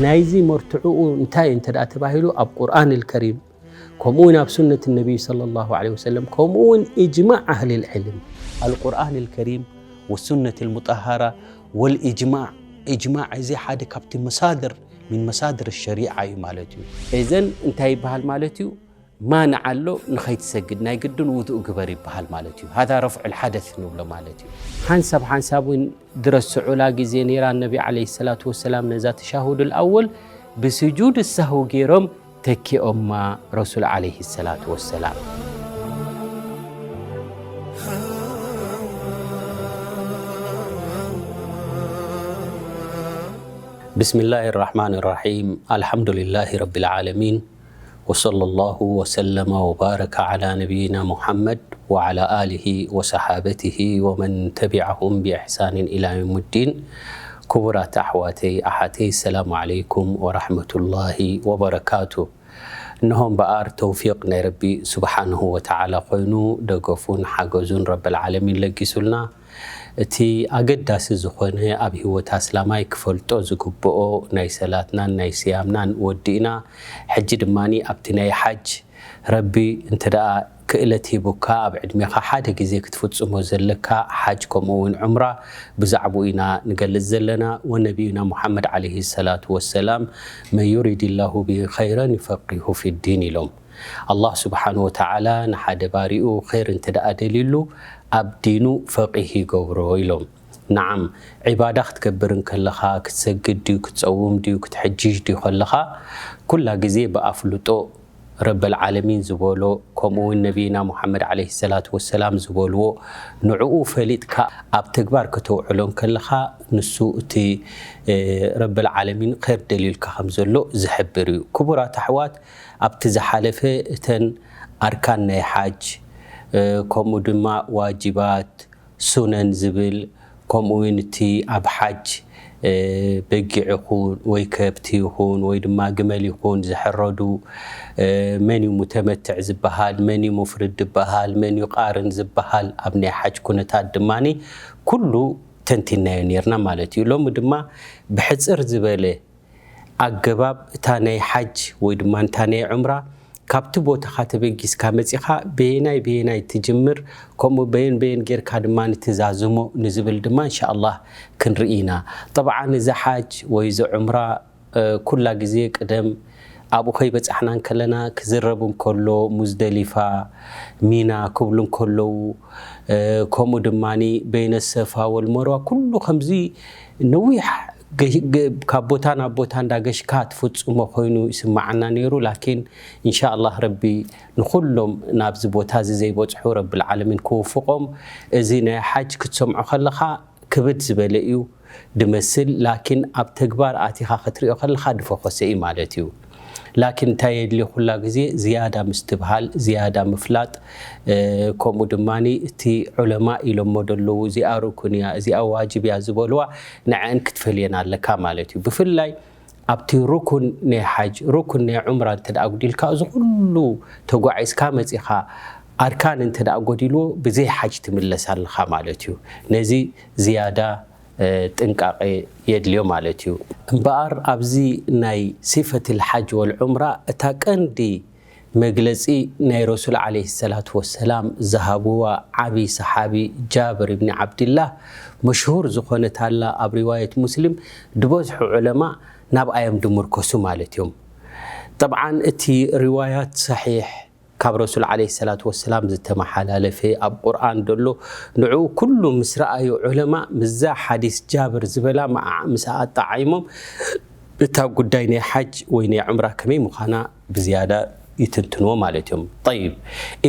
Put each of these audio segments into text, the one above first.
ናይዚ መርትዕኡ እንታይ እንተ ደኣ ተባሂሉ፣ ኣብ ቁርኣን ኣልከሪም፣ ከምኡ እውን ኣብ ሱነት ነቢይ ሰለላሁ ዐለይሂ ወሰለም፣ ከምኡ እውን ኢጅማዕ ኣህሊል ዕልም። ኣልቁርኣን ኣልከሪም ወሱነት ኣልሙጠሃራ ወልኢጅማዕ። ኢጅማዕ እዚ ሓደ ካብቲ መሳድር፣ ሚን መሳድር ሸሪዓ እዩ ማለት እዩ። እዘን እንታይ ይበሃል ማለት እዩ? ማንዓ ኣሎ፣ ንኸይትሰግድ ናይ ግድን ውዱእ ግበር ይበሃል ማለት እዩ። ሃዛ ረፍዑል ሓደስ ንብሎ ማለት እዩ። ሓንሳብ ሓንሳብ እውን ድረስዑላ ግዜ ነይራ፣ ነቢ ዓለይሂ ሰላቱ ወሰላም ነዛ ተሻሁዱል ኣወል ብስጁድ ሳህው ገይሮም ተኪኦማ ረሱል ዓለይሂ ሰላቱ ወሰላም። بسم الله الرحمن الرحيم. الحمد لله رب العالمين. وصلى الله وسلم وبارك على نبينا محمد وعلى آله وصحابته ومن تبعهم بإحسان إلى يوم الدين. ክቡራት ኣሕዋተይ ኣሓተይ፣ ሰላሙ ዓለይኩም ወራሕመቱላሂ ወበረካቱ። እንሆ እምበኣር ተውፊቕ ናይ ረቢ ስብሓንሁ ወተዓላ ኮይኑ፣ ደገፉን ሓገዙን ረበል ዓለሚን ለጊሱልና፣ እቲ ኣገዳሲ ዝኾነ ኣብ ህይወት ኣስላማይ ክፈልጦ ዝግብኦ ናይ ሰላትናን ናይ ስያምናን ወዲእና፣ ሕጂ ድማ ኣብቲ ናይ ሓጅ፣ ረቢ እንተ ደኣ ክእለት ሂቡካ፣ ኣብ ዕድሜኻ ሓደ ግዜ ክትፍጽሞ ዘለካ ሓጅ፣ ከምኡ እውን ዑምራ፣ ብዛዕባኡ ኢና ንገልጽ ዘለና። ወነቢዩና ሙሓመድ ዓለይሂ ሰላቱ ወሰላም፣ መን ዩሪድ ላሁ ብሂ ኸይረን ዩፈቂሁ ፊዲን ኢሎም። ኣላህ ስብሓን ወተዓላ ንሓደ ባሪኡ ኸይር እንተ ደኣ ደልዩሉ፣ ኣብ ዲኑ ፈቂህ ይገብሮ ኢሎም። ነዓም፣ ዒባዳ ክትገብር እንከለኻ፣ ክትሰግድ ድዩ፣ ክትጸውም ድዩ፣ ክትሕጅጅ ድዩ ከለኻ፣ ኩላ ግዜ ብኣፍልጦ ረበል ዓለሚን ዝበሎ፣ ከምኡ እውን ነቢይና ሙሓመድ ዓለይሂ ሰላቱ ወሰላም ዝበልዎ፣ ንዕኡ ፈሊጥካ ኣብ ተግባር ከተውዕሎ እንከለኻ፣ ንሱ እቲ፣ እ፣ ረበል ዓለሚን ኸይር ደልዩልካ ከም ዘሎ ዝሕብር እዩ። ክቡራት ኣሕዋት፣ ኣብቲ ዝሓለፈ እተን ኣርካን ናይ ሓጅ፣ እ፣ ከምኡ ድማ ዋጅባት፣ ሱነን ዝብል፣ ከምኡ እውን እቲ ኣብ ሓጅ፣ እ፣ በጊዕ ይኹን ወይ ከብቲ ይኹን ወይ ድማ ግመል ይኹን ዝሕረዱ፣ እ፣ መን እዩ ሙተመትዕ ዝበሃል፣ መን እዩ ሙፍርድ ዝበሃል፣ መን እዩ ቃርን ዝበሃል፣ ኣብ ናይ ሓጅ ኩነታት ድማኒ ኩሉ ተንቲናዮ ኔርና ማለት እዩ። ሎሚ ድማ ብሕጽር ዝበለ ኣገባብ እታ ናይ ሓጅ ወይ ድማ እታ ናይ ዑምራ ካብቲ ቦታኻ ተበጊስካ መጺኻ በየናይ በየናይ ትጅምር፣ ከምኡ በየን በየን ጌርካ ድማ ንትዛዝሞ ንዝብል ድማ እንሻኣላህ ክንርኢ ኢና። ጠብዓን እዚ ሓጅ ወይ እዚ ዑምራ፣ እ፣ ኩላ ግዜ ቅደም ኣብኡ ከይበጻሕና እንከለና ክዝረብ እንከሎ ሙዝደሊፋ፣ ሚና ክብሉ እንከለዉ፣ እ፣ ከምኡ ድማኒ በይነ ሰፋ ወልመርዋ ኩሉ ከምዚ ነዊሕ ገ-፣ ገ-፣ ካብ ቦታ ናብ ቦታ እንዳገሽካ ትፍጽሞ ኮይኑ ይስምዓና ነይሩ። ላኪን ኢንሻኣላህ ረቢ ንኹሎም ናብዚ ቦታ እዚ ዘይበጽሑ ረብል ዓለሚን ክውፍቖም። እዚ ናይ ሓጅ ክትሰምዖ ከለኻ ክብድ ዝበለ እዩ ድመስል፣ ላኪን ኣብ ተግባር ኣቲኻ ክትሪኦ ከለኻ ድፈኾሰ እዩ ማለት እዩ። ላኪን እንታይ የድልዮ? ኩላ ግዜ ዝያዳ ምስትብሃል፣ ዝያዳ ምፍላጥ፣ እ፣ ከምኡ ድማኒ እቲ ዑለማ ኢሎሞ ደለዉ፣ እዚኣ ሩኩን እያ፣ እዚኣ ዋጅብ እያ ዝበልዋ፣ ንዐን ክትፈልየን ኣለካ ማለት እዩ። ብፍላይ ኣብቲ ሩኩን ናይ ሓጅ፣ ሩኩን ናይ ዑምራ እንተ ደኣ ኣጉዲልካ፣ እዚ ኩሉ ተጓዒዝካ መጺኻ፣ ኣርካን እንተ ደኣ ጎዲልዎ፣ ብዘይ ሓጅ ትምለስ ኣለኻ ማለት እዩ። ነዚ ዝያዳ፣ እ፣ ጥንቃቄ የድልዮ ማለት እዩ። እምበኣር ኣብዚ ናይ ሲፈትል ሓጅ ወል ዑምራ እታ ቀንዲ መግለጺ ናይ ረሱል ዓለይሂ ሰላቱ ወሰላም ዝሃብዋ ዓቢ ሰሓቢ ጃብር ኢብኒ ዓብድላህ፣ መሽሁር ዝኾነት ኣላ ኣብ ሪዋየት ሙስሊም፣ ዝበዝሑ ዑለማ ናብኣ እዮም ድምርኮሱ ማለት እዮም። ጠብዓን እቲ ሪዋያት ሰሒሕ ካብ ረሱል ዓለይሂ ሰላቱ ወሰላም ዝተመሓላለፈ ኣብ ቁርኣን ደሎ፣ ንዕኡ ኩሉ ምስ ረኣዩ ዑለማ ምስዛ ሓዲስ ጃብር ዝበላ መዓ-፣ ምስ ኣጠዓይሞም እታ ጉዳይ ናይ ሓጅ ወይ ናይ ዑምራ ከመይ ምዃና ብዝያዳ ይትንትንዎ ማለት እዮም። ጠይብ፣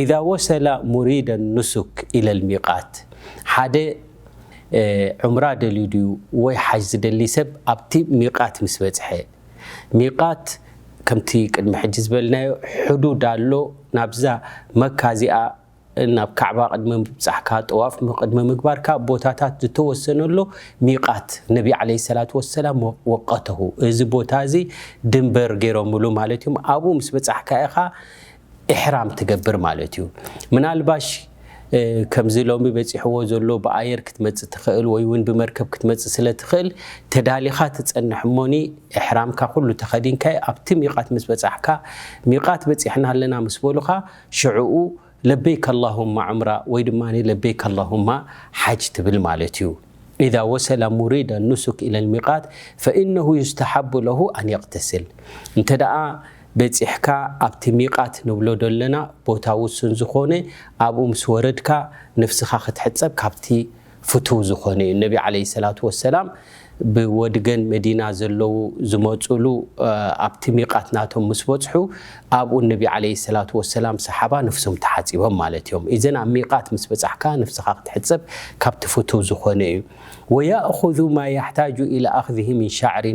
ኢዛ ወሰላ ሙሪደ ኑሱክ ኢለል ሚቃት፣ ሓደ፣ እ፣ ዑምራ ደልዩ ድዩ ወይ ሓጅ ዝደሊ ሰብ ኣብቲ ሚቃት ምስ በጽሐ፣ ሚቃት ከምቲ ቅድሚ ሕጂ ዝበልናዮ ሕዱድ ኣሎ፣ ናብዛ መካ እዚኣ ናብ ካዕባ ቅድሚ ምብጻሕካ፣ ጠዋፍ ም-፣ ቅድሚ ምግባርካ ቦታታት ዝተወሰነሎ ሚቃት ነቢ ዓለይሂ ሰላቱ ወሰላም ወ-፣ ወቀተሁ። እዚ ቦታ እዚ ድንበር ገይሮምሉ ማለት እዮም። ኣብኡ ምስ በጻሕካ ኢኻ ኢሕራም ትገብር ማለት እዩ። ምናልባሽ ከምዚ ሎሚ በፂሕዎ ዘሎ ብኣየር ክትመፅእ ትኽእል ወይ እውን ብመርከብ ክትመፅእ ስለ ትኽእል ተዳሊኻ ትፀንሕ እሞኒ እሕራምካ ኩሉ ተኸዲንካ ኣብቲ ሚቓት ምስ በፃሕካ ሚቓት በፂሕና ኣለና ምስ በሉኻ ሽዕኡ ለበይክ ኣላሁማ ዑምራ ወይ ድማ ለበይክ ኣላሁማ ሓጅ ትብል ማለት እዩ። إذا وصل مريد النسك إلى الميقات فإنه يستحب له أن يغتسل. እንተ ደኣ በጺሕካ ኣብቲ ሚቓት ንብሎ ደለና ቦታ ውሱን ዝኾነ ኣብኡ ምስ ወረድካ ነፍስኻ ክትሕጸብ ካብቲ ፍቱው ዝኾነ እዩ። ነቢ ዓለይሂ ሰላቱ ወሰላም ብወድገን መዲና ዘለዉ ዝመጹሉ ኣብቲ ሚቓት ናቶም ምስ በጽሑ ኣብኡ ነቢ ዓለይሂ ሰላቱ ወሰላም ሰሓባ ነፍሶም ተሓጺቦም ማለት እዮም። ኢዘን ኣብ ሚቓት ምስ በጻሕካ ነፍስኻ ክትሕጸብ ካብቲ ፍቱው ዝኾነ እዩ። ويأخذ ما يحتاج إلى أخذه من شعر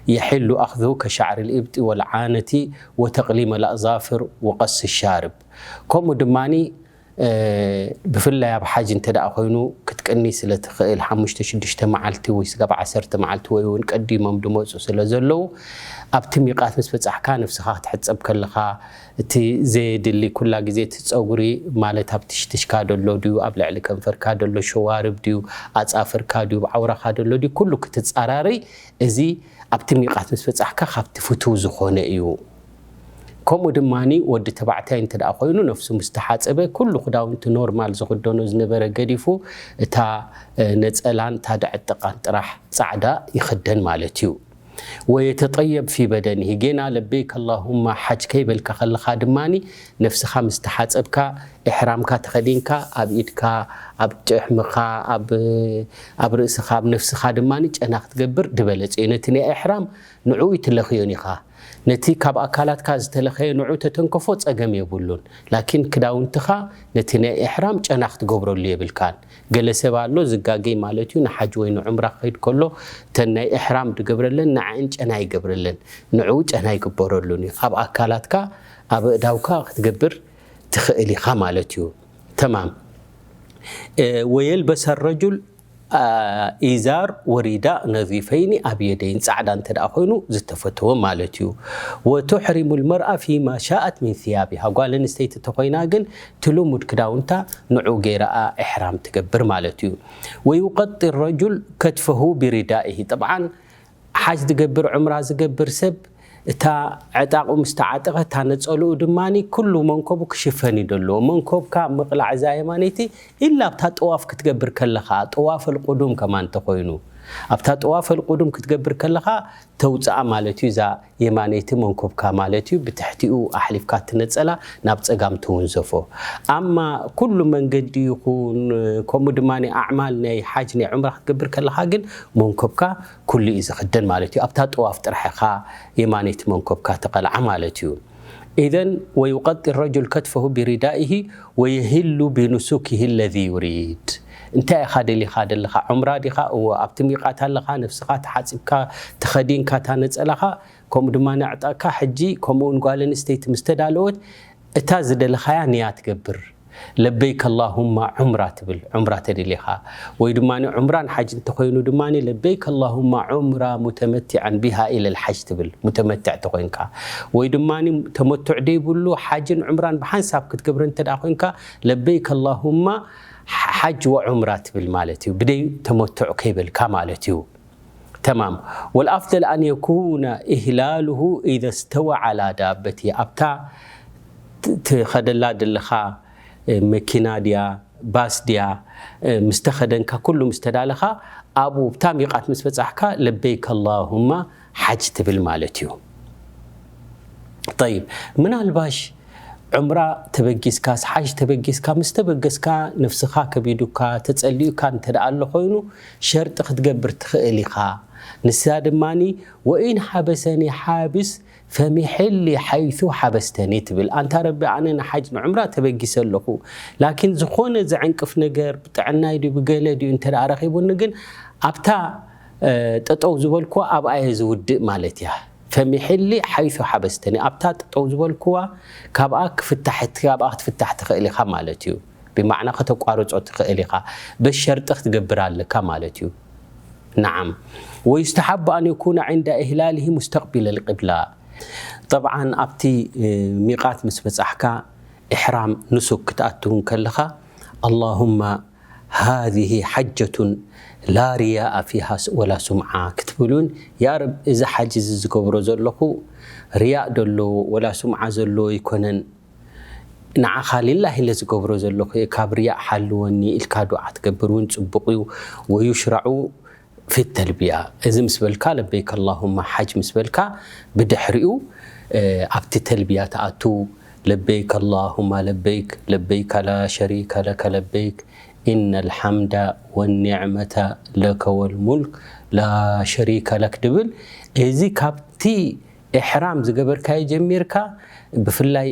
يحل أخذه كشعر الإبط والعانة وتقليم الأظافر وقص الشارب. ከምኡ ድማ ብፍላይ ኣብ ሓጅ እንተ ደኣ ኮይኑ ክትቅኒ ስለ ትኽእል ሓሙሽተ ሽዱሽተ መዓልቲ ወይ ስጋብ ዓሰርተ መዓልቲ ወይ እውን ቀዲሞም ድመፁ ስለ ዘለዉ ኣብቲ ሚቃት ምስ በፃሕካ ነፍስኻ ክትሕፀብ ከለኻ እቲ ዘየድሊ ኩላ ግዜ እቲ ፀጉሪ ማለት ኣብ ትሽትሽካ ደሎ ድዩ ኣብ ልዕሊ ከንፈርካ ደሎ ሸዋርብ ድዩ ኣፃፍርካ ድዩ ኣብ ዓውራኻ ደሎ ድዩ ኩሉ ክትፃራሪ እዚ ኣብቲ ሚቃት ምስ በፃሕካ ካብቲ ፍትው ዝኾነ እዩ። ከምኡ ድማ ወዲ ተባዕታይ እንተ ደኣ ኮይኑ ነፍሱ ምስ ተሓፀበ ኩሉ ክዳውንቲ ኖርማል ዝኽደኖ ዝነበረ ገዲፉ እታ ነፀላን እታ ደዕጥቃን ጥራሕ ፃዕዳ ይኽደን ማለት እዩ። ويتطيب في بدنه ጌና ለበይክ ኣላሁማ ሓጅ ከይበልካ ከለኻ ድማ ነፍስኻ ምስ ተሓፀብካ ኢሕራምካ ተኸዲንካ ኣብ ኢድካ ኣብ ጭሕምኻ ኣብ ርእስኻ ኣብ ነፍስኻ ድማ ጨና ክትገብር ድበለፅ እዩ። ነቲ ናይ ኢሕራም ንዕኡ ይትለኽዮን ኢኻ። ነቲ ካብ ኣካላትካ ዝተለኸየ ንዑ ተተንከፎ ጸገም የብሉን። ላኪን ክዳውንትኻ ነቲ ናይ ኢሕራም ጨና ክትገብረሉ የብልካን። ገለ ሰብ ኣሎ ዝጋገይ ማለት እዩ ንሓጅ ወይ ንዑምራ ክኸይድ ከሎ እተን ናይ ኢሕራም ድገብረለን ንዓእን ጨና ይገብረለን። ንዑ ጨና ይግበረሉን እዩ። ኣብ ኣካላትካ ኣብ እዳውካ ክትገብር ትኽእል ኢኻ ማለት እዩ። ተማም። ወየልበሰ ረጁል ኢዛር ወሪዳእ ነዚፈይኒ ኣብየደይን ፃዕዳ እንተ ደኣ ኮይኑ ዝተፈተወ ማለት እዩ። ወቱሕሪሙ ልመርኣ ፊማ ሻኣት ሚን ثيابها ጓል ኣንስተይቲ ተኮይና ግን እቲ ልሙድ ክዳውንታ ንዑ ገይራኣ ኢሕራም ትገብር ማለት እዩ። ወዩቀጢ ረጁል ከትፈሁ ብሪዳኢሂ ጥብዓን ሓጅ ዝገብር ዑምራ ዝገብር ሰብ እታ ዕጣቑ ምስ ተዓጠቐ እታ ነፀልኡ ድማ ኩሉ መንኮቡ ክሽፈን እዩ ደለዎ። መንኮብካ ምቕላዕ እዛ የማነይቲ ኢላ ኣብታ ጠዋፍ ክትገብር ከለኻ ጠዋፍ ኣልቁዱም ከማን እንተኾይኑ ኣብታ ጠዋፍ ኣልቁዱም ክትገብር ከለኻ ተውፅኣ ማለት እዩ። እዛ የማነይቲ መንኮብካ ማለት እዩ። ብትሕቲኡ ኣሕሊፍካ እትነፀላ ናብ ፀጋም ትውንዘፎ። ኣማ ኩሉ መንገዲ ይኹን ከምኡ ድማ ኣዕማል ናይ ሓጅ ናይ ዑምራ ክትገብር ከለኻ ግን መንኮብካ ኩሉ እዩ ዝኽደን ማለት እዩ። ኣብታ ጠዋፍ ጥራሕ ኢኻ የማነይቲ መንኮብካ ተቐልዓ ማለት እዩ። ኢዘን ወዩቀጢ ረጁል ከትፈሁ ብሪዳኢሂ ወየሂሉ ብኑሱኪሂ ለዚ ዩሪድ። እንታይ ኢኻ ደሊኻ ደለኻ? ዑምራ ዲኻ? እወ። ኣብቲ ሚቃት ኣለኻ፣ ነፍስኻ ተሓፂብካ፣ ተኸዲንካ እታ ነፀላኻ፣ ከምኡ ድማ ነዕጠቕካ። ሕጂ ከምኡውን ጓል ኣንስተይቲ ምስ ተዳለወት እታ ዝደለኻያ ንያ ትገብር። ለበይክ ኣላሁማ ዑምራ ትብል ዑምራ ተደሊኻ ወይ ድማ ዑምራን ሓጅ እንተኮይኑ ድማ ለበይክ ኣላሁማ ዑምራ ሙተመቲዐን ቢሃ ኢለል ሓጅ ትብል ሙተመትዕ ተኮይንካ ወይ ድማ ተመቱዕ ደይብሉ ሓጅን ዑምራን ብሓንሳብ ክትገብር እንተ ኮይንካ ለበይክ ኣላሁማ ሓጅ ወዑምራ ትብል ማለት እዩ። ብደይ ተመቱዕ ከይበልካ ማለት እዩ። ተማም። ወልኣፍደል ኣን የኩነ ኢህላሉሁ ኢዘ ስተወ ዓላ ዳበቲ ኣብታ ትኸደላ ድልኻ መኪና ድያ ባስ ድያ ምስተኸደንካ ኩሉ ምስተዳለኻ ኣብኡ ብታ ሚቓት ምስ በጻሕካ ለበይክ ኣላሁማ ሓጅ ትብል ማለት እዩ። ጠይብ ምናልባሽ ዑምራ ተበጊስካስ ሓጅ ተበጊስካ ምስ ተበገስካ ነፍስኻ ከቢዱካ ተጸሊኡካ እንተ ደኣ ኣሎ ኮይኑ ሸርጢ ክትገብር ትኽእል ኢኻ። ንሳ ድማኒ ወኢን ሓበሰኒ ሓብስ ፈሚሕሊ ሓይሱ ሓበስተኒ ትብል። ኣንታ ረቢ ኣነ ንሓጅ ንዑምራ ተበጊሰ ኣለኹ፣ ላኪን ዝኾነ ዘዕንቅፍ ነገር ብጥዕናይ ድዩ ብገለ ድዩ እንተ ደኣ ረኺቡኒ ግን ኣብታ ጠጠው ዝበልኩዋ ኣብኣ እየ ዝውድእ ማለት እያ። ፈሚሕሊ ሓይሱ ሓበስተኒ ኣብታ ጠጠው ዝበልኩዋ ካብኣ ክፍታሕ ካብኣ ክትፍታሕ ትኽእል ኢኻ ማለት እዩ። ብማዕና ከተቋርጾ ትኽእል ኢኻ። በሸርጢ ክትገብር ኣለካ ማለት እዩ። نعم ويستحب أن يكون عند إهلاله مستقبل القبلة طبعا ኣብቲ ሚቃት ምስ በጻሕካ ኢሕራም ንሱክ ክትኣትው ከለኻ اللهم هذه حجة لا رياء فيها ولا سمعة ክትብል እውን፣ ያ ረብ፣ እዚ ሓጅ እዚ ዝገብሮ ዘለኹ ርያእ ዶ ኣለዎ ወላ ሱምዓ ዘለዎ ኣይኮነን፣ ንዓኻ ሊላሂ ኢለ ዝገብሮ ዘለኹ እየ፣ ካብ ርያእ ሓልወኒ ኢልካ ዱዓ ትገብር እውን ጽቡቕ እዩ። ويشرع في التلبية، እዚ ምስ በልካ፣ ለበይክ اللهم حج ምስ በልካ፣ ብድሕሪኡ ኣብቲ ተልብያ ትኣቱ። ለበይክ اللهم لبيك، لبيك لا شريك لك لبيك، إن الحمد والنعمة لك والملك لا شريك لك ድብል። እዚ ካብቲ ኢሕራም ዝገበርካዮ ጀሚርካ፣ ብፍላይ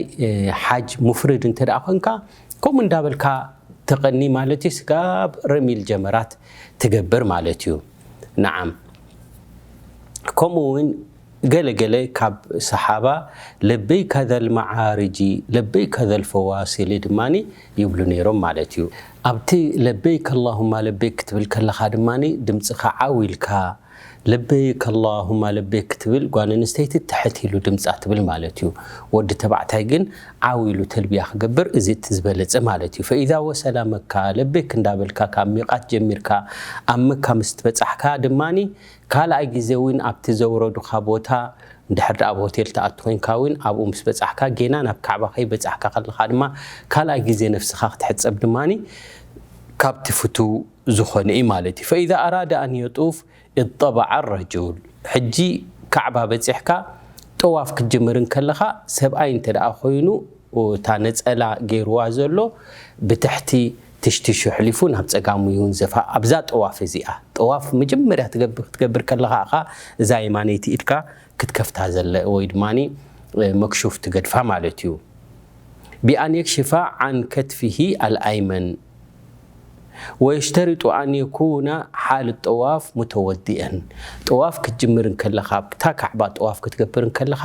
ሓጅ ሙፍርድ እንተ ደኣ ኮንካ፣ ከምኡ እንዳበልካ ተቐኒ ማለት እዩ። ስጋብ ረሚል ጀመራት ትገብር ማለት እዩ። ነዓም። ከምኡ እውን ገለ ገለ ካብ ሰሓባ ለበይከ ዘልመዓርጂ ለበይከ ዘልፈዋሲሊ ድማ ይብሉ ነይሮም ማለት እዩ። ኣብቲ ለበይከ اللهم لبيك ክትብል ከለኻ ድማ ድምፅኻ ዓው ኢልካ ለበይክ اللهم لبيك ክትብል ጓል ኣንስተይቲ ትሕት ኢሉ ድምፃ ትብል ማለት እዩ። ወዲ ተባዕታይ ግን ዓው ኢሉ ተልብያ ክገብር፣ እዚ እቲ ዝበለፀ ማለት እዩ። فإذا وصل مكة ለበይክ እንዳበልካ ካብ ሚቓት ጀሚርካ ኣብ መካ ምስ ትበፃሕካ ድማ ካልኣይ ግዜ እውን ኣብቲ ዘውረዱኻ ቦታ፣ እንድሕር ደኣ ኣብ ሆቴል ትኣቱ ኮይንካ እውን ኣብኡ ምስ በፃሕካ፣ ጌና ናብ ካዕባ ከይበፃሕካ ከለኻ ድማ ካልኣይ ግዜ ነፍስኻ ክትሕፀብ ድማ ካብቲ ፍቱው ዝኾነ እዩ ማለት እዩ። فإذا أراد أن يطوف اضطبع الرجل። ሕጂ ካዕባ በፂሕካ ጠዋፍ ክትጅምር እንከለኻ፣ ሰብኣይ እንተ ደኣ ኮይኑ፣ እታ ነፀላ ገይርዋ ዘሎ ብትሕቲ ትሽትሹ ኣሕሊፉ ናብ ፀጋሙ ይውንዘፋ። ኣብዛ ጠዋፍ እዚኣ፣ ጠዋፍ መጀመርያ ትገብር፣ ክትገብር ከለኻ ኢኻ እዛ የማነይቲ ኢድካ ክትከፍታ ዘለ ወይ ድማ መክሹፍ ትገድፋ ማለት እዩ። بأن يكشف عن كتفه الأيمن ويشترط أن يكون حال الطواف متوضئا። ጠዋፍ ክትጅምር እንከለኻ፣ ኣብታ ካዕባ ጠዋፍ ክትገብር እንከለኻ፣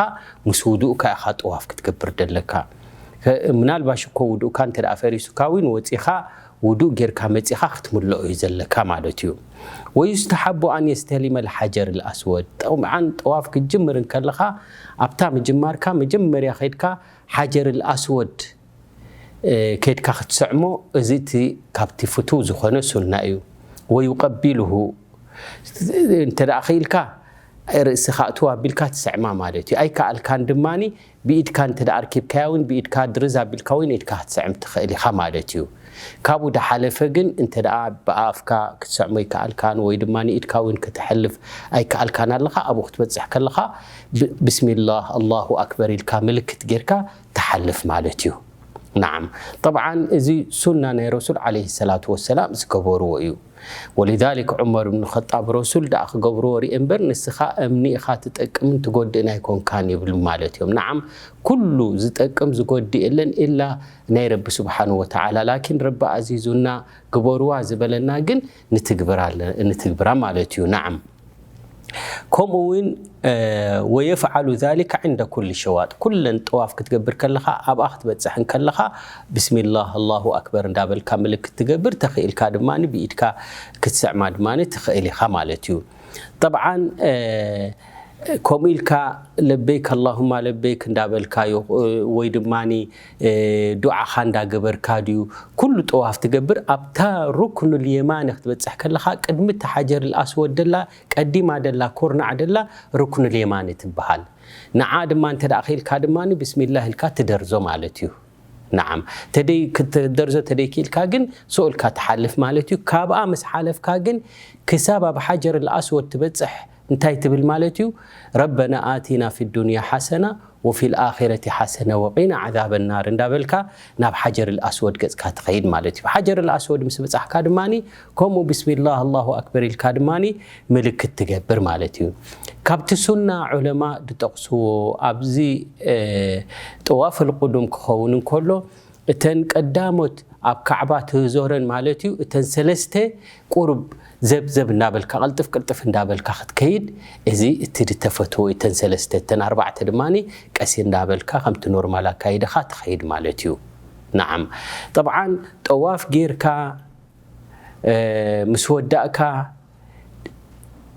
ምስ ውዱእካ ኢኻ ጠዋፍ ክትገብር ደለካ። ከ-፣ ምናልባሽ እኮ ውዱእካ እንተ ደኣ ፈሪሱካ እውን ወጺኻ ውዱእ ጌርካ መጺኻ ክትምልኦ እዩ ዘለካ ማለት እዩ። ويستحب أن يستلم الحجر الأسود። ጠብዓን ጠዋፍ ክትጅምር እንከለኻ፣ ኣብታ ምጅማርካ መጀመርያ ኸይድካ ሓጀር ኣልኣስወድ እ፣ ከድካ ክትስዕሞ፣ እዚ እቲ ካብቲ ፍቱው ዝኾነ ሱና እዩ። ويقبله፣ እንተ ደኣ ኽኢልካ ርእስኻ እትው ኣቢልካ ትስዕማ ማለት እዩ። ኣይከኣልካን ድማኒ ብኢድካ እንተ ደኣ ኣርኪብካያ እውን ብኢድካ ድርዝ ኣቢልካ እውን ኢድካ ክትስዕም ትኽእል ኢኻ ማለት እዩ። ካብኡ ድሓለፈ ግን እንተ ደኣ ብኣፍካ ክትስዕሞ ኣይከኣልካን ወይ ድማ ኢድካ እውን ከተሕልፍ ኣይከኣልካን ኣለኻ፣ ኣብኡ ክትበጽሕ ከለኻ ብ-፣ ብስሚላህ ኣላሁ ኣክበር ኢልካ ምልክት ጌርካ ትሓልፍ ማለት እዩ። ነዓም። ጠብዓን እዚ ሱና ናይ ረሱል ዓለይሂ ሰላቱ ወሰላም ዝገበርዎ እዩ። ወሊዛሊክ ዑመር ብን ኸጣብ ረሱል ደኣ ክገብርዎ ርኢ እምበር ንስኻ እምኒ ኢኻ ትጠቅምን ትጎድእን ኣይኮንካን ይብሉ ማለት እዮም። ነዓም፣ ኩሉ ዝጠቅም ዝጎድእ የለን ኢላ ናይ ረቢ ስብሓን ወተዓላ። ላኪን ረቢ ኣዚዙና ግበርዋ ዝበለና ግን ንትግብራ ኣለ-፣ ንትግብራ ማለት እዩ። ነዓም። ከምኡ እውን፣ እ፣ ወየፍዓሉ ዛሊከ ዕንደ ኩል ሸዋጥ፣ ኩለን ጠዋፍ ክትገብር ከለኻ፣ ኣብኣ ክትበጽሕ እንከለኻ፣ ብስሚላህ ኣላሁ ኣክበር እንዳበልካ ምልክት ትገብር፣ ተኽኢልካ ድማ ብኢድካ ክትስዕማ ድማ ትኽእል ኢኻ ማለት እዩ። ጠብዓን፣ እ፣ ከምኡ ኢልካ ለበይክ ኣላሁማ ለበይክ እንዳበልካዮ፣ እ፣ ወይ ድማ፣ እ፣ ዱዓኻ እንዳገበርካ ድዩ? ኩሉ ጠዋፍ ትገብር፣ ኣብታ ሩክኑል የማኒ ክትበጽሕ ከለኻ፣ ቅድሚ እቲ ሓጀር ኣልኣስወድ ደላ ቀዲማ ደላ፣ ኮርናዕ ደላ ሩክኑል የማኒ ትበሃል። ንዓ ድማ እንተ ደኣ ኽኢልካ ድማ ብስሚላህ ኢልካ ትደርዞ ማለት እዩ። ነዓም። ተደይ-፣ ክትደርዞ ተደይ ክኢልካ ግን ስቕ ኢልካ ትሓልፍ ማለት እዩ። ካብኣ ምስ ሓለፍካ ግን ክሳብ ኣብ ሓጀር ኣልኣስወድ ትበጽሕ እንታይ ትብል ማለት እዩ? ረበና ኣቲና ፊ ዱንያ ሓሰና ወፊል ኣኺረቲ ሓሰነ ወቂና ዓዛበ ናር እንዳበልካ ናብ ሓጀር ኣልኣስወድ ገጽካ ትኸይድ ማለት እዩ። ሓጀር ኣልኣስወድ ምስ በጻሕካ ድማኒ ከምኡ ብስሚላህ ኣላሁ ኣክበር ኢልካ ድማኒ ምልክት ትገብር ማለት እዩ። ካብቲ ሱና ዑለማ ዝጠቕስዎ ኣብዚ፣ እ፣ ጠዋፍ ኣልቁዱም ክኸውን እንከሎ እተን ቀዳሞት ኣብ ካዕባ ትዞረን ማለት እዩ። እተን ሰለስተ ቁሩብ ዘብዘብ እናበልካ፣ ቅልጥፍ ቅልጥፍ እንዳበልካ ክትከይድ፣ እዚ እቲ ዝተፈትዎ እዩ። እተን ሰለስተ፣ እተን ኣርባዕተ ድማኒ ቀስ እንዳበልካ ከምቲ ኖርማል ኣካይዳኻ ትኸይድ ማለት እዩ። ነዓም። ጠብዓን ጠዋፍ ጌርካ፣ እ፣ ምስ ወዳእካ፣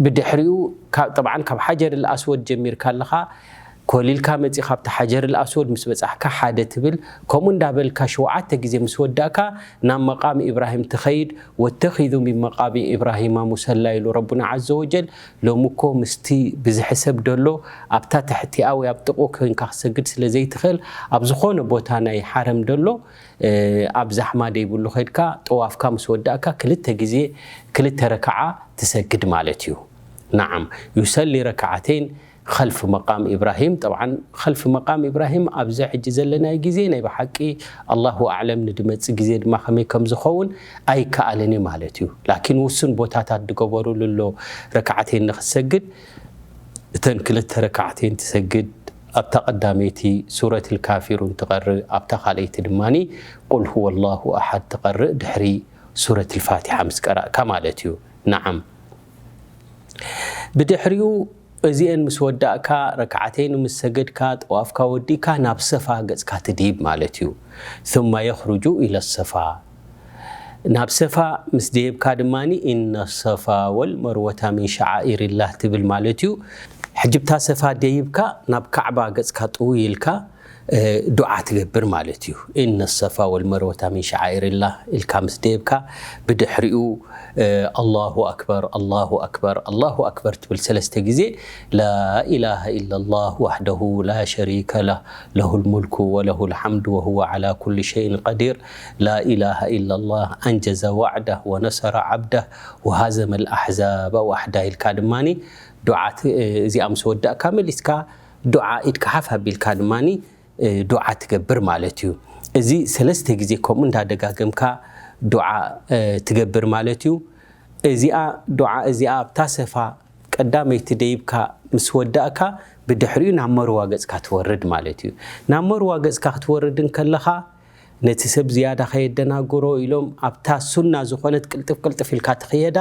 ብድሕሪኡ ካብ፣ ጠብዓን ካብ ሓጀር ኣልኣስወድ ጀሚርካ ኣለኻ፣ ኮሊልካ መጺኻ ኣብቲ ሓጀር ኣስወድ ምስ በጻሕካ ሓደ ትብል። ከምኡ እንዳበልካ ሸውዓተ ግዜ ምስ ወዳእካ ናብ መቃም ኢብራሂም ትኸይድ። ወተኺዙ ሚን መቃሚ ኢብራሂማ ሙሰላ ኢሉ ረቡና ዓዘ ወጀል። ሎሚ እኮ ምስቲ ብዝሒ ሰብ ደሎ ኣብታ ትሕቲኣ ወይ ኣብ ጥቕኡ ኮይንካ ክሰግድ ስለ ዘይትኽእል ኣብ ዝኾነ ቦታ ናይ ሓረም ደሎ ኣብ ዛሕማ ደይብሉ ከድካ ጠዋፍካ ምስ ወዳእካ ክልተ ግዜ ክልተ ረክዓ ትሰግድ ማለት እዩ። ናዓም ዩሰሊ ረክዓተይን ኸልፍ መቃም ኢብራሂም። ጠብዓን ኸልፍ መቃም ኢብራሂም ኣብዚ ሕጂ ዘለናይ ግዜ ናይ ብሓቂ ኣላሁ ኣዕለም ንድመፅእ ግዜ ድማ ከመይ ከም ዝኸውን ኣይከኣልን እዩ ማለት እዩ። ላኪን ውሱን ቦታታት ዝገበሩሉ ኣሎ ረክዓተይን ንክትሰግድ እተን ክልተ ረክዓተይን ትሰግድ ኣብታ ቀዳመይቲ ሱረት ልካፊሩን ትቐርእ ኣብታ ካልኣይቲ ድማ ቁል ሁወ ላሁ ኣሓድ ትቐርእ ድሕሪ ሱረት ልፋቲሓ ምስ ቀራእካ ማለት እዩ። ናዓም ብድሕሪኡ እዚአን ምስ ወዳእካ ረክዓተይን ምስ ሰገድካ ጠዋፍካ ወዲእካ ናብ ሰፋ ገጽካ ትድይብ ማለት እዩ። ثم يخرج إلى الصفا ናብ ሰፋ ምስ ደየብካ ድማ إن الصفا والمروة من شعائر الله ትብል ማለት እዩ። ሕጂ ብታ ሰፋ ደይብካ ናብ ካዕባ ገጽካ ጥው ኢልካ ዱዓ ትገብር ማለት እዩ። إن الصفا والمروة من شعائر الله ኢልካ ምስ ደየብካ ብድሕሪኡ ኣላሁ ኣክበር ኣላሁ ኣክበር ኣላሁ ኣክበር ትብል ሰለስተ ግዜ لا إله إلا الله وحده لا شريك له له الملك وله الحمد وهو على كل شيء قدير لا إله إلا الله أنجز وعده ونصر عبده وهزم الأحزاب وحده ኢልካ ድማ ዱዓ እዚኣ ምስ ወዳእካ መሊስካ ዱዓ ኢድካ ሓፍ ኣቢልካ ድማ ዱዓ ትገብር ማለት እዩ። እዚ ሰለስተ ግዜ ከምኡ እንዳደጋገምካ ዱዓ ትገብር ማለት እዩ። እዚኣ ዱዓ እዚኣ ኣብታ ሰፋ ቀዳመይቲ ደይብካ ምስ ወዳእካ ብድሕሪኡ ናብ መርዋ ገጽካ ትወርድ ማለት እዩ። ናብ መርዋ ገጽካ ክትወርድ እንከለኻ ነቲ ሰብ ዝያዳ ከየደናግሮ ኢሎም ኣብታ ሱና ዝኾነት ቅልጥፍ ቅልጥፍ ኢልካ ትኽየዳ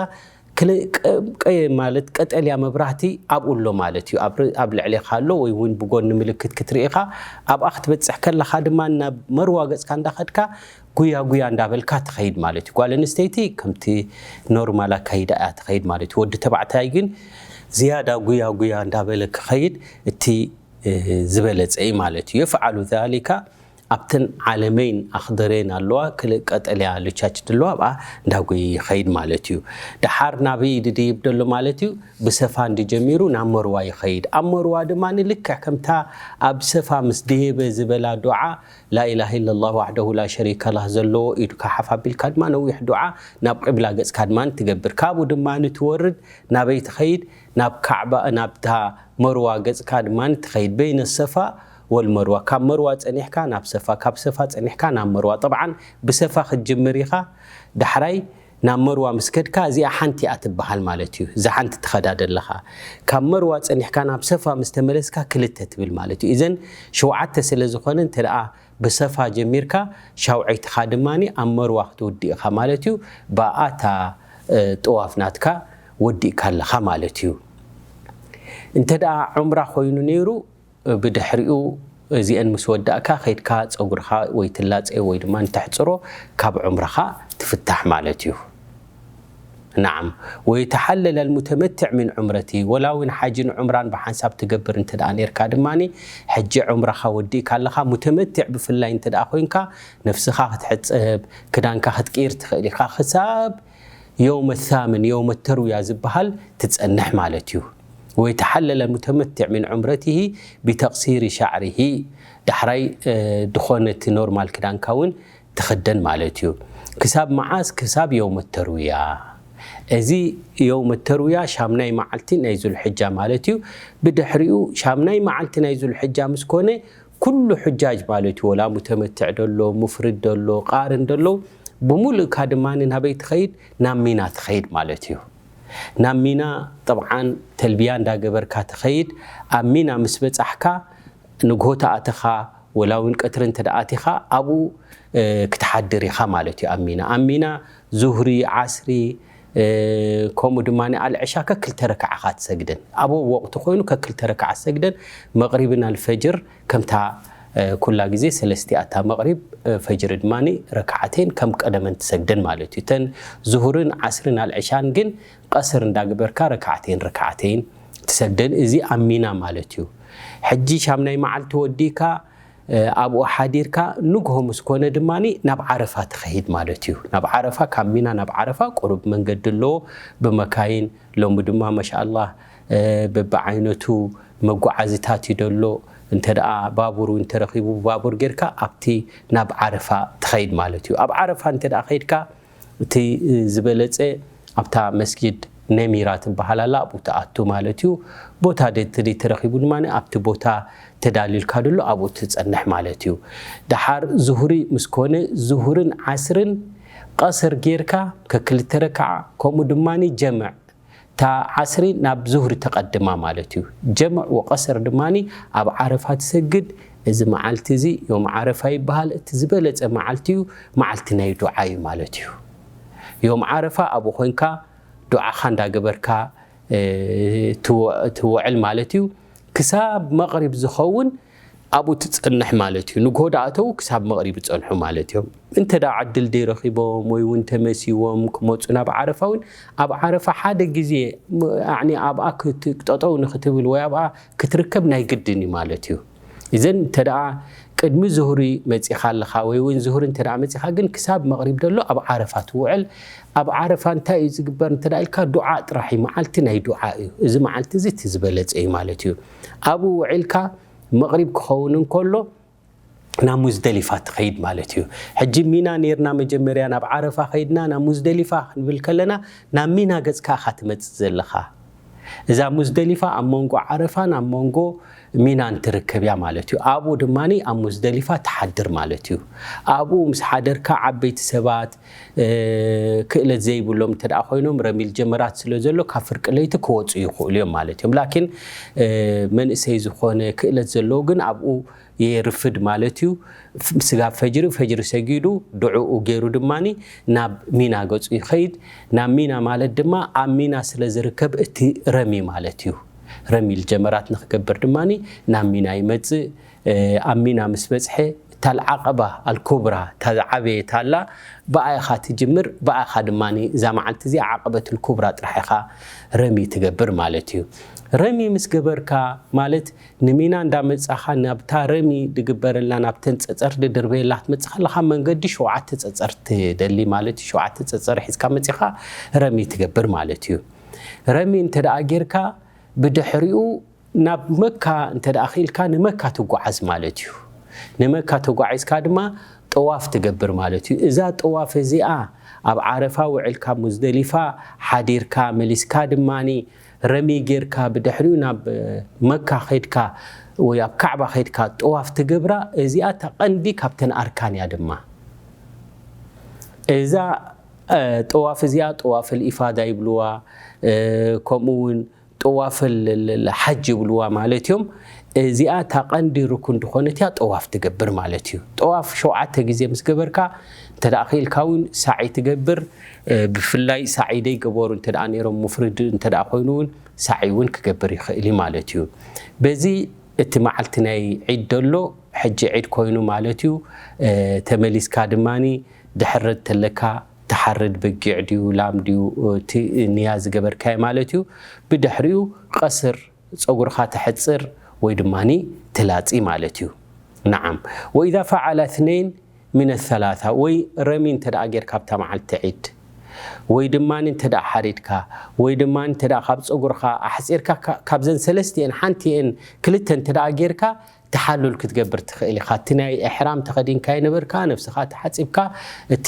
ማለት ቀጠልያ መብራህቲ ኣብኡ ኣሎ ማለት እዩ። ኣብ ልዕሌኻ ኣሎ ወይ እውን ብጎኒ ምልክት ክትርኢኻ ኣብኣ ክትበፅሕ ከለኻ ድማ ናብ መርዋ ገፅካ እንዳኸድካ ጉያ ጉያ እንዳበልካ ትኸይድ ማለት እዩ። ጓል ኣንስተይቲ ከምቲ ኖርማል ኣካይዳ እያ ትኸይድ ማለት እዩ። ወዲ ተባዕታይ ግን ዝያዳ ጉያ ጉያ እንዳበለ ክኸይድ እቲ ዝበለፀ እዩ ማለት እዩ። የፍዓሉ ዛሊካ ኣብተን ዓለመይን ኣኽደረይን ኣለዋ ክልእ ቀጠልያ ልቻች ድለዋ ኣብኣ እንዳጎየ ይኸይድ ማለት እዩ። ደሓር ናበይ ድድይብ ደሎ ማለት እዩ? ብሰፋ እንድጀሚሩ ናብ መርዋ ይኸይድ። ኣብ መርዋ ድማ ንልክዕ ከምታ ኣብ ሰፋ ምስ ድየበ ዝበላ ዱዓ ላኢላሃ ኢለላህ ዋሕደሁ ላ ሸሪከ ላህ ዘለዎ ኢድካ ሓፍ ኣቢልካ ድማ ነዊሕ ዱዓ ናብ ቂብላ ገጽካ ድማ ትገብር። ካብኡ ድማ ንትወርድ ናበይ ትኸይድ? ናብ ካዕባ ናብታ መርዋ ገጽካ ድማ ትኸይድ። በይነ ሰፋ ወልመርዋ ካብ መርዋ ጸኒሕካ ናብ ሰፋ ካብ ሰፋ ጸኒሕካ ናብ መርዋ። ጠብዓን ብሰፋ ክትጅምር ኢኻ። ዳሕራይ ናብ መርዋ ምስ ከድካ እዚኣ ሓንቲ እያ ትበሃል ማለት እዩ። እዛ ሓንቲ ትኸዳ ደለኻ ካብ መርዋ ጸኒሕካ ናብ ሰፋ ምስ ተመለስካ ክልተ ትብል ማለት እዩ። እዘን ሸውዓተ ስለ ዝኾነ እንተ ደኣ ብሰፋ ጀሚርካ ሻውዐይትኻ ድማ ኣብ መርዋ ክትውድእ ኢኻ ማለት እዩ። ብኣታ ጥዋፍ ናትካ ወዲእካ ኣለኻ ማለት እዩ። እንተ ደኣ ዑምራ ኮይኑ ነይሩ ብድሕሪኡ እዚአን ምስ ወዳእካ ከይድካ ፀጉርኻ ወይ ትላፀ ወይ ድማ ንተሕፅሮ ካብ ዑምራኻ ትፍታሕ ማለት እዩ። ናዓም ወይተሓለል ኣልሙተመትዕ ሚን ዑምረቲ ወላ እውን ሓጅን ዑምራን ብሓንሳብ ትገብር እንተ ደኣ ነርካ ድማ ሕጂ ዑምራኻ ወዲእካ ኣለኻ። ሙተመትዕ ብፍላይ እንተ ደኣ ኮይንካ ነፍስኻ ክትሕፀብ ክዳንካ ክትቅይር ትኽእል ኢኻ ክሳብ የውመ ሳምን የውመ ተርውያ ዝበሃል ትጸንሕ ማለት እዩ። ወይተሓለለ ሙተመትዕ ሚን ዑምረቲሂ ቢተቕሲሪ ሻዕሪሂ ዳሕራይ ድኾነ እቲ ኖርማል ክዳንካ እውን ትኽደን ማለት እዩ። ክሳብ መዓስ? ክሳብ የውመ ተርውያ። እዚ የውመ ተርውያ ሻምናይ መዓልቲ ናይ ዙልሕጃ ማለት እዩ። ብድሕሪኡ ሻምናይ መዓልቲ ናይ ዙልሕጃ ምስ ኮነ ኩሉ ሑጃጅ ማለት እዩ። ወላ ሙተመትዕ ደሎ፣ ሙፍሪድ ደሎ፣ ቃርን ደሎ፣ ብምሉእካ ድማ ናበይ ትኸይድ? ናብ ሚና ትኸይድ ማለት እዩ። ናብ ሚና ጠብዓን ተልቢያ እንዳገበርካ ትኸይድ። ኣብ ሚና ምስ በጻሕካ ንግሆ ተኣተኻ ወላ እውን ቀትሪ እንተ ደኣ ኣቲኻ ኣብኡ ክትሓድር ኢኻ ማለት እዩ። ኣብ ሚና ኣብ ሚና ዙህሪ፣ ዓስሪ ከምኡ ድማ ኣልዕሻ ከክልተ ረክዓ ኢኻ ትሰግደን። ኣብ ወቕቲ ኮይኑ ከክልተ ረክዓ ትሰግደን። መቕሪብን ኣልፈጅር ከምታ ኩላ ግዜ ሰለስቲኣ እታ መቕሪብ፣ ፈጅሪ ድማ ረክዓተይን ከም ቀደመን ትሰግደን ማለት እዩ። እተን ዙሁርን ዓስርን ኣልዕሻን ግን ቀስር እንዳግበርካ ረክዓተይን ረክዓተይን ትሰግደን። እዚ ኣብ ሚና ማለት እዩ። ሕጂ ሻምናይ መዓልቲ ወዲእካ ኣብኡ ሓዲርካ ንግሆ ምስ ኮነ ድማ ናብ ዓረፋ ትኸይድ ማለት እዩ። ናብ ዓረፋ፣ ካብ ሚና ናብ ዓረፋ ቁሩብ መንገዲ ኣለዎ ብመካይን። ሎሚ ድማ ማሻኣላህ በብዓይነቱ መጓዓዝታት እዩ ደሎ። እንተ ደኣ ባቡር እውን ተረኺቡ፣ ባቡር ጌርካ ኣብቲ ናብ ዓረፋ ትኸይድ ማለት እዩ። ኣብ ዓረፋ እንተ ደኣ ከይድካ እቲ ዝበለጸ ኣብታ መስጊድ ነሚራ ትበሃል ኣላ፣ ኣብኡ ትኣቱ ማለት እዩ። ቦታ ደ-፣ ተደይተረኺቡ ድማ ኣብቲ ቦታ ተዳልዩልካ ደሎ ኣብኡ ትጸንሕ ማለት እዩ። ደሓር ዙህሪ ምስ ኮነ ዙህርን ዓስርን ቀስር ጌርካ ከክልተ ረክዓ፣ ከምኡ ድማ ጀምዕ፣ እታ ዓስሪ ናብ ዙህሪ ተቐድማ ማለት እዩ። ጀምዕ ወቀስር ድማ ኣብ ዓረፋ ትሰግድ። እዚ መዓልቲ እዚ ዮም ዓረፋ ይበሃል። እቲ ዝበለጸ መዓልቲ እዩ፣ መዓልቲ ናይ ዱዓ እዩ ማለት እዩ። ዮም ዓረፋ ኣብኡ ኮንካ ዱዓኻ እንዳገበርካ ትውዕል ማለት እዩ። ክሳብ መቕሪብ ዝኸውን ኣብኡ ትጸንሕ ማለት እዩ። ንግሆ ደኣ እተው ክሳብ መቕሪብ ይጸንሑ ማለት እዮም። እንተ ደኣ ዕድል ደይረኺቦም ወይ እውን ተመሲዎም ክመጹ ናብ ዓረፋ እውን፣ ኣብ ዓረፋ ሓደ ግዜ ም-፣ ኣዕኒ ኣብኣ ክት-፣ ጠጠው ንክትብል ወይ ኣብኣ ክትርከብ ናይ ግድን እዩ ማለት እዩ። እዘን እንተ ደኣ ቅድሚ ዙህሪ መጺኻ ኣለኻ ወይ እውን ዙህሪ እንተ ደኣ መጺኻ ግን ክሳብ መቕሪብ ደሎ ኣብ ዓረፋ ትውዕል። ኣብ ዓረፋ እንታይ እዩ ዝግበር እንተ ደኣ ኢልካ ዱዓ ጥራሕ እዩ። መዓልቲ ናይ ዱዓ እዩ። እዚ መዓልቲ እዚ እቲ ዝበለጸ እዩ ማለት እዩ። ኣብኡ ውዒልካ መቕሪብ ክኸውን እንከሎ ናብ ሙዝደሊፋ ትኸይድ ማለት እዩ። ሕጂ ሚና ኔርና መጀመርያ ናብ ዓረፋ ኸይድና ናብ ሙዝደሊፋ ክንብል ከለና ናብ ሚና ገጽካ ኢኻ ትመጽእ ዘለኻ። እዛ ሙዝደሊፋ ኣብ መንጎ ዓረፋን ኣብ መንጎ ሚናን ትርከብ እያ ማለት እዩ። ኣብኡ ድማ ኣብ ሙዝደሊፋ ትሓድር ማለት እዩ። ኣብኡ ምስ ሓደርካ ዓበይቲ ሰባት እ፣ ክእለት ዘይብሎም እንተ ደኣ ኮይኖም ረሚል ጀመራት ስለ ዘሎ ካብ ፍርቂ ለይቲ ክወጹ ይኽእሉ እዮም ማለት እዮም። ላኪን እ፣ መንእሰይ ዝኾነ ክእለት ዘለዎ ግን ኣብኡ የርፍድ ማለት እዩ። ፍ-፣ ስጋብ ፈጅሪ፣ ፈጅሪ ሰጊዱ ድዑኡ ገይሩ ድማ ናብ ሚና ገጹ ይኸይድ። ናብ ሚና ማለት ድማ ኣብ ሚና ስለ ዝርከብ እቲ ረሚ ማለት እዩ። ረሚል ጀመራት ንክገብር ድማ ናብ ሚና ይመጽእ። እ፣ ኣብ ሚና ምስ በጽሐ እታ ኣልዓቀባ ኣልኩብራ እታ ዝዓበየት ኣላ፣ ብኣ ኢኻ ትጅምር፣ ብኣ ኢኻ ድማ እዛ መዓልቲ እዚኣ ዓቀበት ኣልኩብራ ጥራሕ ኢኻ ረሚ ትገብር ማለት እዩ። ረሚ ምስ ገበርካ ማለት ንሚና እንዳመጻኻ ናብታ ረሚ ድግበረላ ናብተን ጸጸር ድድርበየላ ክትመጽእ ከለኻ መንገዲ ሸውዓተ ጸጸር ትደሊ ማለት እዩ። ሸውዓተ ጸጸር ሒዝካ መጺኻ ረሚ ትገብር ማለት እዩ። ረሚ እንተ ደኣ ጌርካ ብድሕሪኡ ናብ መካ እንተ ደኣ ኽኢልካ ንመካ ትጓዓዝ ማለት እዩ። ንመካ ተጓዒዝካ ድማ ጠዋፍ ትገብር ማለት እዩ። እዛ ጠዋፍ እዚኣ ኣብ ዓረፋ ውዕልካ ሙዝደሊፋ ሓዲርካ መሊስካ ድማኒ ረሚ ጌርካ ብድሕሪኡ ናብ መካ ኸድካ ወይ ኣብ ካዕባ ኸድካ ጠዋፍ ትገብራ። እዚኣ እታ ቀንዲ ካብተን ኣርካን እያ ድማ። እዛ እ፣ ጠዋፍ እዚኣ ጠዋፍ ልኢፋዳ ይብልዋ፣ እ፣ ከምኡ እውን ጠዋፍ ል-፣ ል-፣ ል-፣ ሓጅ ይብልዋ ማለት እዮም። እዚኣ እታ ቀንዲ ርኩን ዝኾነት እያ ጠዋፍ ትገብር ማለት እዩ። ጠዋፍ ሸውዓተ ግዜ ምስ ገበርካ እንተ ደኣ ክኢልካ እውን ሳዒ ትገብር። እ፣ ብፍላይ ሳዒ ደይገበሩ እንተ ደኣ ነይሮም ሙፍሪድ እንተ ደኣ ኮይኑ እውን ሳዒ እውን ክገብር ይኽእል እዩ ማለት እዩ። በዚ እቲ መዓልቲ ናይ ዒድ ደሎ ሕጂ ዒድ ኮይኑ ማለት እዩ። እ፣ ተመሊስካ ድማኒ ድሕረት ተለካ ትሓርድ በጊዕ ድዩ ላም ድዩ፣ እቲ ንያ ዝገበርካዮ ማለት እዩ። ብድሕሪኡ ቀስር ጸጉርኻ ተሕጽር ወይ ድማኒ ትላጺ ማለት እዩ። ነዓም። ወኢዛ ፈዓለ እትነይን ሚነ ሰላሳ ወይ ረሚ እንተ ደኣ ጌርካ ኣብታ መዓልቲ ዒድ ወይ ድማ እንተ ደኣ ሓሪድካ ወይ ድማ እንተ ደኣ ካብ ጸጉርኻ ኣሕጺርካ ካ-፣ ካብዘን ሰለስቲኤን ሓንቲኤን ክልተ እንተ ደኣ ጌርካ ተሓሉል ክትገብር ትኽእል ኢኻ። እቲ ናይ እሕራም ተኸዲንካዮ ነበርካ፣ ነብስኻ ተሓጺብካ፣ እቲ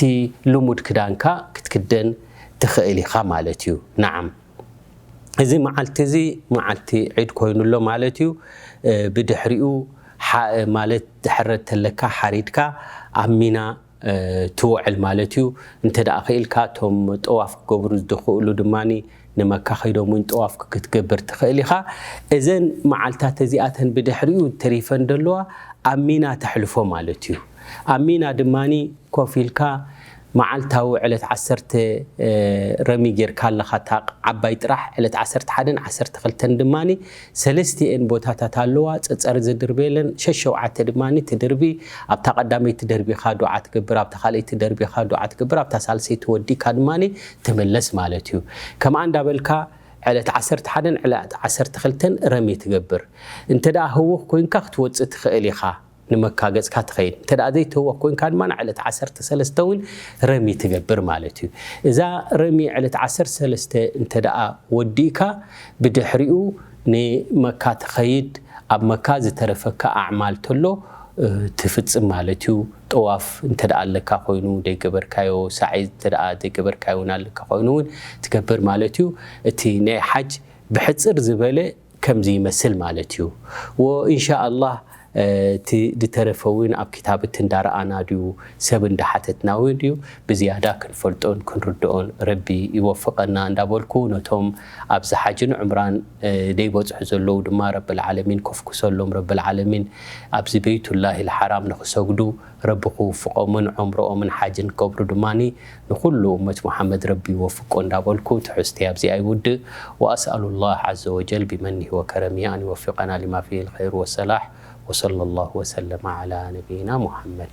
ልሙድ ክዳንካ ክትክደን ትኽእል ኢኻ ማለት እዩ። ነዓም። እዚ መዓልቲ እዚ መዓልቲ ዒድ ኮይኑ ኣሎ ማለት እዩ። እ፣ ብድሕሪኡ ሓ-፣ ማለት ድሕረት ተለካ ሓሪድካ ኣብ ሚና፣ እ፣ ትውዕል ማለት እዩ። እንተ ደኣ ኽኢልካ እቶም ጠዋፍ ክገብሩ ዝኽእሉ ድማኒ ንመካ ኸይዶም እውን ጠዋፍ ክትገብር ትኽእል ኢኻ። እዘን መዓልታት እዚኣተን ብድሕሪኡ ተሪፈን ደለዋ ኣብ ሚና ተሕልፎ ማለት እዩ። ኣብ ሚና ድማኒ ኮፍ ኢልካ መዓልታዊ ዕለት ዓሰርተ፣ እ፣ ረሚ ጌርካ ኣለኻ። እታ ዓባይ ጥራሕ ዕለት ዓሰርተ ሓደን ዓሰርተ ክልተን ድማኒ ሰለስቲኤን ቦታታት ኣለዋ። ጸጸር ዝድርበየለን ሸሸውዓተ ድማኒ ትድርቢ። ኣብታ ቀዳመይቲ ደርቢኻ ዱዓ ትገብር፣ ኣብታ ካልኣይቲ ደርቢኻ ዱዓ ትገብር፣ ኣብታ ሳልሰይቲ ወዲእካ ድማኒ ትምለስ ማለት እዩ። ከምኣ እንዳበልካ ዕለት ዓሰርተ ሓደን ዕለት ዓሰርተ ክልተን ረሚ ትገብር። እንተ ደኣ ህወኽ ኮይንካ ክትወጽእ ትኽእል ኢኻ፣ ንመካ ገጽካ ትኸይድ። እንተ ደኣ ዘይትህወኽ ኮይንካ ድማ ዕለት ዓሰርተ ሰለስተ እውን ረሚ ትገብር ማለት እዩ። እዛ ረሚ ዕለት ዓሰርተ ሰለስተ እንተ ደኣ ወዲእካ፣ ብድሕሪኡ ንመካ ትኸይድ። ኣብ መካ ዝተረፈካ ኣዕማል ተሎ፣ እ፣ ትፍጽም ማለት እዩ። ጠዋፍ እንተ ደኣ ኣለካ ኮይኑ ዘይገበርካዮ፣ ሳዒ እንተ ደኣ ዘይገበርካዮ እውን ኣለካ ኮይኑ እውን ትገብር ማለት እዩ። እቲ ናይ ሓጅ ብሕጽር ዝበለ ከምዚ ይመስል ማለት እዩ። ወኢንሻ ኣላህ፣ እ፣ እቲ ዝተረፈ እውን ኣብ ክታብት እንዳረኣና ድዩ፣ ሰብ እንዳሓተትና እውን ድዩ፣ ብዝያዳ ክንፈልጦን ክንርድኦን ረቢ ይወፍቐና እንዳበልኩ፣ ነቶም ኣብዚ ሓጅን ዑምራን፣ እ፣ ደይበጽሑ ዘለዉ ድማ ረብል ዓለሚን ከፍኩሰሎም። ረብል ዓለሚን ኣብዚ በይቱላሂል ሓራም ንኽሰግዱ ረቢ ክውፍቖምን ዑምርኦምን ሓጅን ክገብሩ ድማ ንኹሉ እመት ሙሓመድ ረቢ ይወፍቆ እንዳበልኩ፣ ትሕዝተይ ኣብዚኣ ይውድእ። وأسأل الله عز وجل بمنه وكرمه أن يوفقنا لما فيه الخير والصلاح. وصلى الله وسلم على نبينا محمد.